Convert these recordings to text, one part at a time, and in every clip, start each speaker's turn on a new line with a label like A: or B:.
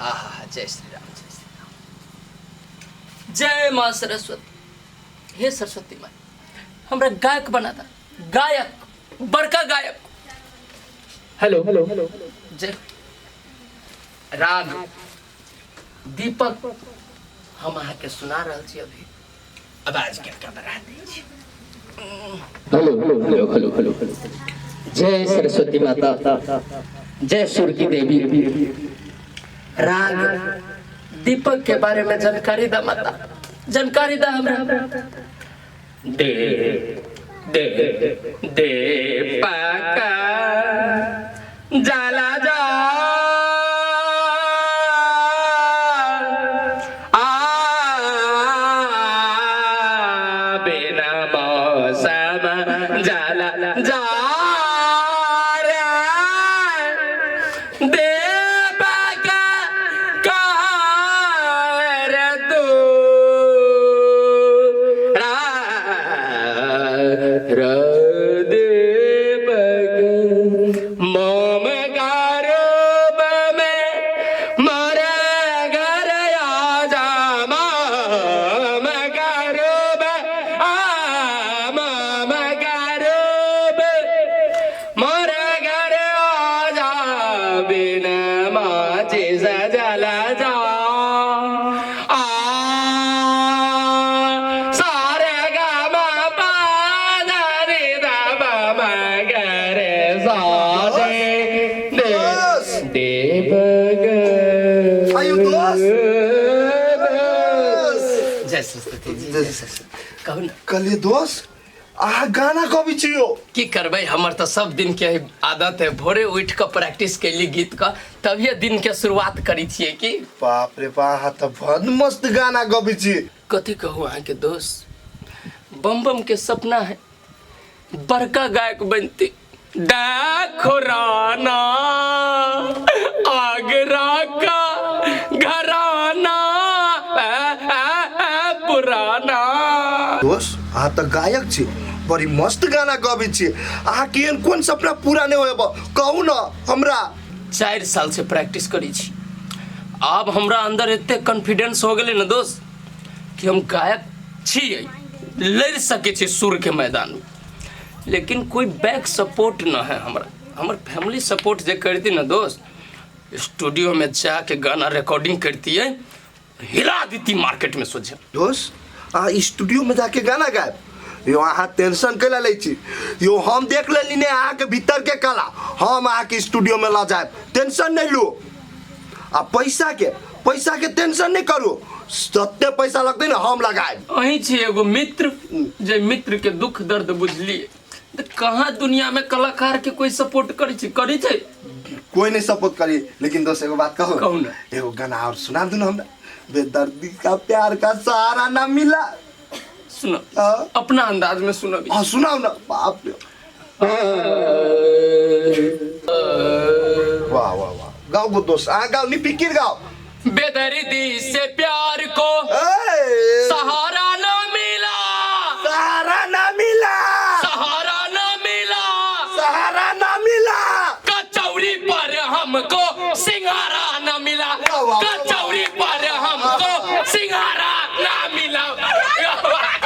A: आहा, जय श्री राम, जय श्री राम, जय माँ सरस्वती। हे सरस्वती माँ, हमरा गायक बना दा, गायक, बड़का गायक। हेलो हेलो, जय राग दीपक हम अहाँके सुना रहल छी। अभी आवाज के बढ़ा दै छी। Hello hello hello hello hello, जय सरस्वती माता, जय सुर की देवी। राग दीपक के बारे में जानकारी दा माता, जानकारी दा हमरा। दे दे दे पाका जाला जा आ बिना मौसम जाला जा रे दे पाका कार तू रा दीपक मोम गारब में मर घर आजा, मोम गारब आ मोम गारब मोर घर आजा, बिन माची सजल जा आ सारे ग म प ध रे ध ब म ग रे सा दे दे
B: दोस्त!
A: देव ग।
B: आयु दोस्त! दोस्त!
A: जय सरस्वती जी, जय सरस्वती। कहू ने।
B: कहलिए दोस्त, अहाँ गाना गबै छी यौ।
A: की करबै, हमर तऽ सब दिन के आदत है, भोरे उठि कऽ प्रैक्टिस कैली गीत के, तभिए दिन के शुरुआत करै छियै। की
B: बाप रे बा, अहाँ तऽ बड़ मस्त गाना गबै छी।
A: कथी कहू अहाँके दोस्त, बम बम के सपना है बड़का गायक बनती। देखो राना आगरा का घराना आ, आ, आ, पुराना।
B: दोस्त, अहाँ तऽ गायक छी, बड़ी मस्त गाना गबै छी। अहाँके एहन कोन सपना पूरा नहि होएब, कहू ने हमरा।
A: 4 साल से प्रैक्टिस करै छी। आब हमरा अंदर एते कॉन्फिडेंस हो गेलै ने दोस्त कि हम गायक छियै, लड़ि सकै छी सुर के मैदान में, लेकिन कोई बैक सपोर्ट न है हमरा। हमर फैमिली सपोर्ट जे करती ने दोस्त, स्टूडियो में जाके गाना रिकॉर्डिंग करतियै, हिला देती मार्केट में सोझे।
B: दोस्त, अहाँ स्टूडियो में जाके गाना गायब यो, अहाँ टेंशन कैला लै छी यो? हम देख लेली ने अहाँके भीतर के कला। हम अहाँके स्टूडियो में लऽ जायब, टेंशन नहीं लू। आ पैसा के टेंशन नहीं करू, जते पैसा लगतै ने हम लगायब।
A: अहीं छी एगो मित्र जे मित्र के दुख दर्द बुझलिए। तऽ कहाँ दुनिया में कलाकार के कोई सपोर्ट करै छै, करै छै?
B: कोई नहीं सपोर्ट करी, लेकिन दोस्त, एगो बात कहू?
A: कहू ना।
B: एगो गाना और सुना दू ना हमरा, बेदर्दी का प्यार का सहारा ना मिला।
A: सुनो।
B: हाँ।
A: अपना अंदाज में सुनो भी।
B: हाँ, सुनाओ ना। बाप रे, वाह वाह वाह! गाओ गो दोस्त, आ गाओ, नी फिकिर गाओ।
A: बेदर्दी से प्यार को
B: ए,
A: सहारा न मिला।
B: सहारा ना मिला।
A: सहारा न मिला।
B: सहारा ना मिला।
A: कचौरी पर हमको सिंगारा न मिला।
B: वाह, वाह।
A: कचौरी पर हमको सिंगारा न मिला।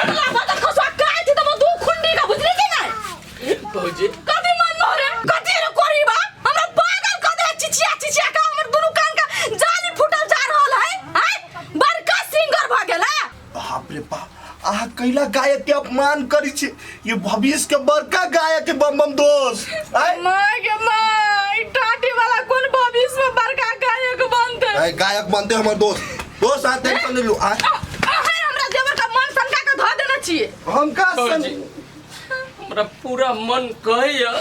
C: लागत खसुआ काहे छी त दू खुंडी का, बुझली कि नहीं?
A: भौजी।
C: कथी मन मोरे, कथी रे करी बा? हमरा पागल क दे चिचिया चिचिया का, हमर दुनू कान का जाली फूटल जा रहल है। हैं, बड़का सिंगर भ गेला।
B: बाप रे बाप, अहाँ कैला गायक के अपमान करी छी? ये भविष्य के बड़का गायक है बम बम दोस्त, आय?
C: माय के माय, टाटी वाला कोन भविष्य में बड़का गायक बनते?
B: आय, गायक बनते हमर दोस्त। दोस्त, अहाँ टेंशन नहीं लू, आय।
C: अहे, हमरा देवर का मन सनका के धऽ देने छियै।
B: हम का सन
A: भौजी, हमरा पूरा मन कहैया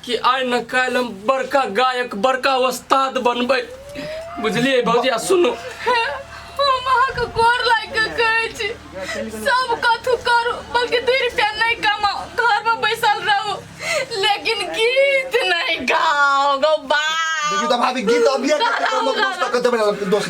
A: कि आइ न काल्हि हम बड़का गायक, बड़का उस्ताद बनबै, बुझलियै भौजी? आ सुनू।
C: हम अहाँके गोर लागि के कहै छी, सब कथू करू, बल्कि 2 रुपया नहीं कमाओ, घर में बैसल रहू, लेकिन गीत नहीं गाओ गो बा।
B: देखियो तो भाभी, गीत अभी
C: गाओ,
B: दोस्त
C: गाओ।
B: कते बना दोस्त।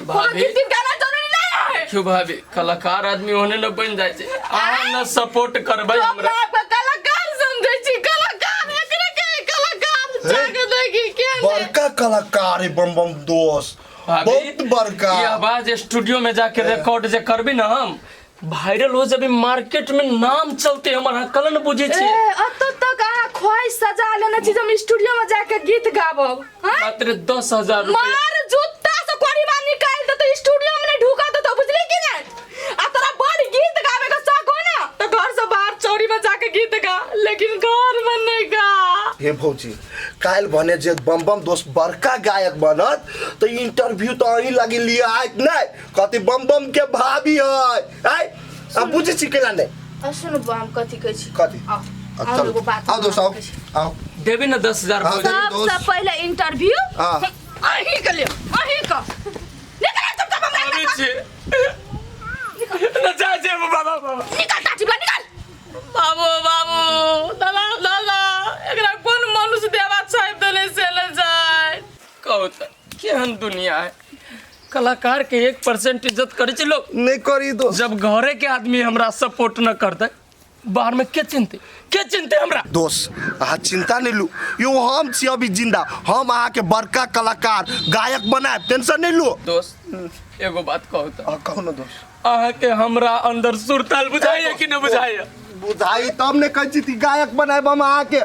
A: भाभी।
C: गीत गाना जरूरी नहीं है।
A: क्यों भाभी, कलाकार आदमी होने न बन जाइ छै। अहाँ न सपोर्ट करबै
C: तो
A: हमरा।
C: अपना आप के कलाकार समझै छी? कलाकार एकरे के कलाकार। जाके देखी के ने
B: बड़का कलाकार है बम बम दोस्त,
A: भाभी,
B: बहुत बड़का।
A: ये आवाज स्टूडियो में जाके रिकॉर्ड जे करबी ना हम वायरल हो जबी, मार्केट में नाम चलते हमर, कल न बुझे
C: ए
A: छी।
C: अत तक अहाँ ख्वाहिश सजा लेने छी जे हम स्टूडियो में जाके गीत गाबब। हाँ?
A: मात्र 10,000 रुपया।
C: मार जूता से कोरीमा निकाल देतो, स्टूडियो में नहीं ढुका देतो, बुझली कि नहीं? आ तोरा बड़ गीत गावे के शौक हो ना तो घर से बाहर चौरी में जाके गीत गा, लेकिन घर में नहीं गा।
B: हे भौजी, काल्हि भने जे बम बम दोस्त बड़का गायक बनत तो इंटरव्यू तो अहीं लगी लिए आयत नहीं, कहती बम बम के भाभी है। आय अब बुझै छी केला नहीं?
C: आ सुन बा, हम कथी कहै छी?
B: कथी?
C: आओ,
B: आ,
C: आओ
B: चलू।
C: एगो बात
B: आओ दोस्त, आओ
C: कहै छी।
B: आओ।
A: देबी ना 10,000
B: हाँ,
A: भौजी?
B: दोस्त।
C: सबसे पहले इंटरव्यू
B: हाँ।
C: अहीं के लियो, अहीं के। निकल चुपचाप हमरा
A: आबै
C: अंदर से।
A: छी। न जा जे बाबा बाबा।
C: निकल टाटी वाला निकल। बाबू बाबू दादा दादा, एकरा कोन मनुष्य देवा छापि देने से ले जाय।
A: कहू तऽ केहन दुनिया है, कलाकार के 1% इज्जत करै छै लोग।
B: नहीं करी दोस्त।
A: जब घरे के आदमी हमरा सपोर्ट न करते, बाहर में के चिंते, के चिंते हमरा?
B: दोस्त अहाँ चिंता नहीं लू, यो हम छी अभी जिंदा, हम अहाँ के बड़का कलाकार गायक बनायब, टेंशन नहीं लू।
A: दोस्त एगो बात कहू तऽ?
B: अहाँ कहू ना दोस्त।
A: अहाँ के हमरा अंदर सुरताल बुझाइए कि न बुझाइए?
B: बुझाई तब ने कहै छी गायक बनायब हम अहाँ के।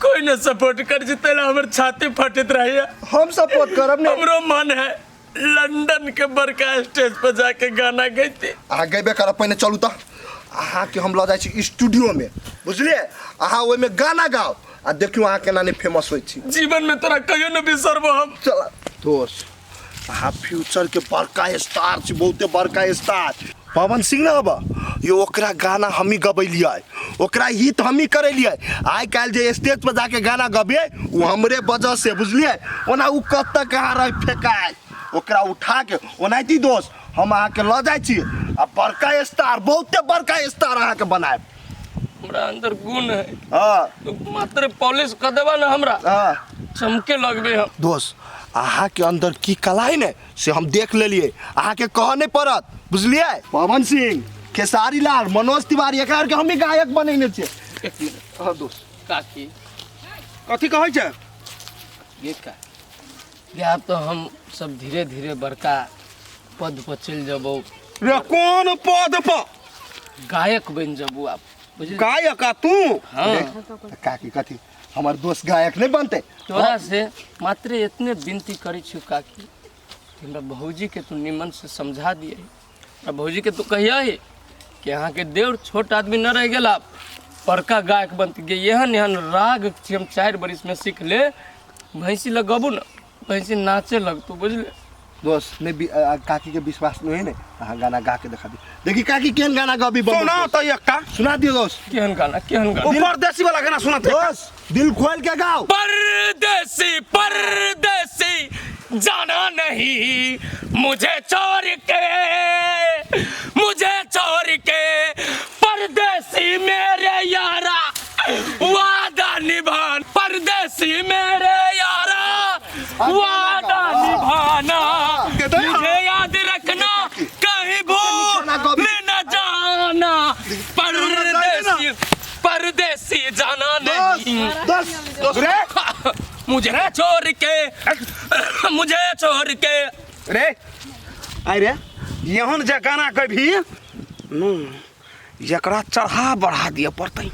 A: कोई न सपोर्ट कर जिते ला हमर छाती फटैत रहैया।
B: हम सपोर्ट करब ने।
A: हमरो मन है लंदन के बड़का स्टेज पर जाके गाना गैती।
B: अहाँ गेबे करब, पहिने चलू तऽ अहाँ के हम लऽ जाइ छी स्टूडियो में, बुझलियै? अहाँ ओहिमे गाना गाउ आ देखियौ अहाँ केना नहि फेमस होइ छी।
A: जीवन में तोरा कहियो न बिसरबो हम।
B: चल दोस्त, अहाँ फ्यूचर के बड़का स्टार छी, बहुते बड़का स्टार। पवन सिंह न हब यो, ओकरा गाना हमी गबेलियै, ओकरा हित हमी करेलियै। आइ काल्हि जे स्टेज पर जाके गाना गबियै ओ हमरे वजह से, बुझलियै? ओना ओ कतऽ कहाँ रह फेकाय, ओकरा उठा के ओनाहिते दोस्त हम अहाँके लऽ जाइ छी आ बड़का स्टार, बहुते बड़का स्टार अहाँके बनायब।
A: हमरा अंदर गुण है।
B: हाँ।
A: तो मात्र पॉलिश कर देबा ना हमरा,
B: हाँ।
A: चमके लगबे हम।
B: दोस्त अहाँके अंदर की कला है ने से हम देख लेलियै, अहाँके कहऽ नहि पड़त, बुझलियै? पवन सिंह, खेसारी लाल, मनोज तिवारी, एकरा आरके हमही गायक बनेने छियै।
A: एक मिनट।
B: हाँ दोस्त।
A: काकी।
D: कथी कहै छै?
A: ये का आब तो हम सब धीरे धीरे बड़का पद पर चलि जबो।
D: रे कोन पद पर?
A: गायक बनि जबो आप, बुझली?
D: गायक आ तू?
A: हाँ।
B: काकी कथी हमर दोस्त गायक नहीं बनते?
A: तोरा से मात्र इतने विनती करै छी काकी कि हमरा भौजी के तू निमन से समझा दिए, हमरा भौजी के तू कहिया कि अहाँ के देवर छोट आदमी न रह गेल, आप बड़का गायक बनते गे। एहन एहन राग छी हम 4 बरिस में सीख ले, भैंसी लगबू न भैंसी नाचे लगतू, बुझले?
B: दोस्त नहीं काकी के विश्वास नहीं है ने, अहाँ गाना गा के देखा दी। देखी काकी केहन गाना गाबी?
D: सुना तो एकटा
B: सुना दियो दोस्त।
A: केहन गाना, केहन गाना?
D: ओ परदेसी वाला गाना सुना
B: दोस्त, दिल खोल के गाओ।
A: परदेसी परदेसी जाना नहीं मुझे छोड़ के, मुझे छोड़ के, परदेसी मेरे यारा वादा निभाना, परदेसी मेरे यारा वादा निभाना, मुझे याद रखना कहीं भूल न जाना, परदेसी परदेसी जाना नहीं।
B: दोस्त
D: रे
A: मुझे छोड़ के, मुझे छोड़ के।
D: रे आई रे एहन जे गाना कभी एकरा चढ़ा बढ़ा दिए पड़तै।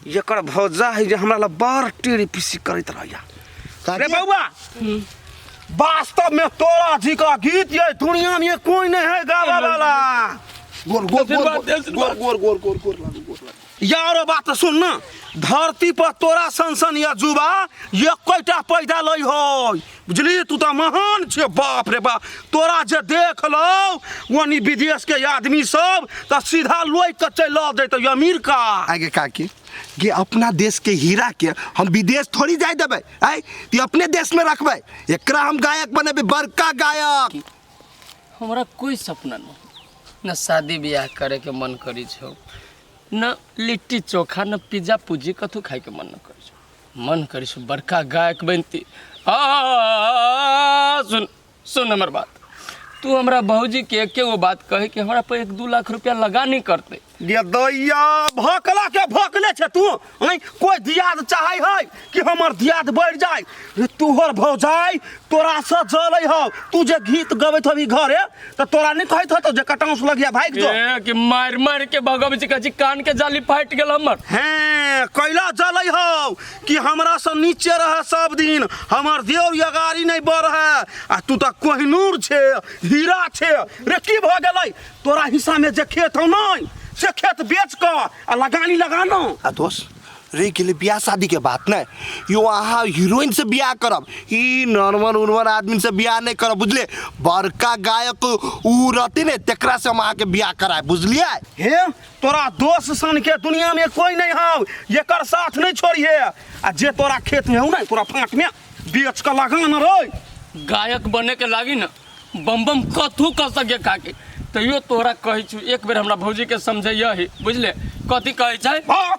D: एकर भौजा है जे हमरा ला बड़ टेढ़ी पीसी करैत रहैया। रे बउआ वास्तव में तोरा जी का गीत ये दुनिया में कोई नहीं है गावा वाला।
B: गोर गोर गोर गोर गोर गोर गोर गोर लागू गोर लागू।
D: यारो बात सुन ना, धरती पर तोरा सन सन या जुबा एकोटा पैदा लै हो, बुझली? तू तो महान छे, बाप रे बाप। तोरा जे देख लो वनी विदेश के आदमी सब तो सीधा लोई के चल जैतौ अमेरिका।
B: आगे काकी कि अपना देश के हीरा के हम विदेश थोड़ी जाय देबै, आय ती अपने देश में रखबै, एकरा हम गायक बनेबै, बड़का गायक।
A: हमरा कोई सपना न, न शादी ब्याह करे के मन करी छौ, न लिट्टी चोखा, न पिज्जा पूजी, कथू खाए के मन न करी छौ। मन करी छौ बड़का गायक बनती। आ सुन सुन हमर बात, तू हमरा भौजी के एके गो बात कहे कि हमरा पर 1-2 लाख रुपया लगा नहीं करते,
D: गे दैया भकला के भकले छे तू नहीं कोई दियाद चाहे है कि हमर दियाद बढ़ जाए रे तोहर भौजाई तोरा से जलै हौ तू जे गीत गबैत हबी घरे त तोरा नहीं कहैत होतो जे कटाउस लगिया भागि जो
A: ए कि मारि मारि के भगबै छी कहै छी कान के जाली फाटि गेल हमर
D: हें कैला जलै हौ कि हमरा से नीचे रहे सब दिन हमर देव यगारी नहीं बढ़े आ तू तऽ कोहिनूर छे हीरा छे रे की भऽ गेलै तोरा हिस्सा में जे खेत हौ नहीं से खेत बेच कऽ आ लगानी लगानो
B: आ दोस्त रहि गेलै बियाह शादी के बात नहि यो अहाँ हीरोइन से बियाह करब ई नॉर्मल उर्मल आदमी से बियाह नहि करब बुझलिए बड़का गायक ऊ रहते ने तेकरा से हम अहाँके बियाह करायब बुझलिए
D: हे तोरा दोस्त सन के दुनिया में कोई नहीं हौ एकर साथ नहीं छोड़िए आ जे तोरा खेत में हौ ने तोरा फाँट में बेच कऽ लगान रे
A: गायक बने के लागी न बम बम कथू कह सके काकी तैयो तोरा कहै छु एक बेर हमरा भौजी के समझैया ही बुझले कथी कहै छै
D: हाँ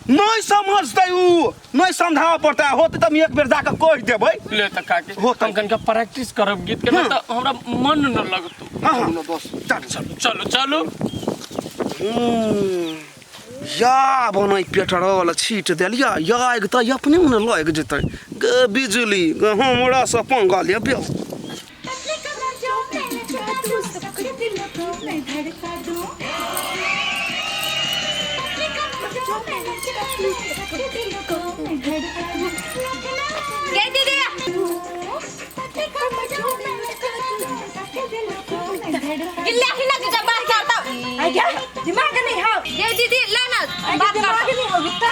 D: नहीं समझतै ऊ नहीं समझाबऽ पड़तै होतै तऽ हम एक बेर जाकऽ कहि देबै
A: ले तऽ काकी
D: हो तऽ।
A: हम कनिका प्रैक्टिस करब गीत के नहि तऽ हमरा मन न लगतौ
D: हाँ हाँ चल चल
A: चलू चलू
D: या बनै पेट्रोल छीट देलियै आगि तऽ अपने ने लागि जेतै गे बिजली गे हमरा से पंगा लेबे।
C: गे दीदी गिल्ला ही ना जीजा बात करता
E: आई क्या दिमाग नहीं हो
C: ये दीदी ले ना
E: आई
C: बात
E: दिमाग
C: कर
E: नहीं हो गुत्ता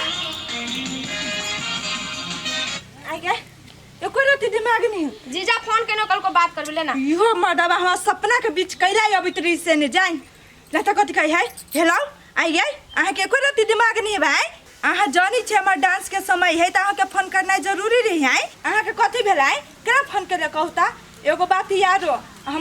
E: आई क्या एको रति दिमाग नहीं हो
C: जीजा फोन केनो कल को बात करबे ले ना
E: इहो मर्दबा हमरा सपना के बीच कैला अबैत रही से ने जाइन लता कथी कहै है हेलो आई गई अहाँके एको रति दिमाग नहीं है भाई अहाँ जानी छी हमर डांस के समय है तऽ अहाँके फोन करनाइ जरूरी रही है अहाँके कथी भेलै केना फोन केले कहू तऽ एगो बात याद हो हमरा।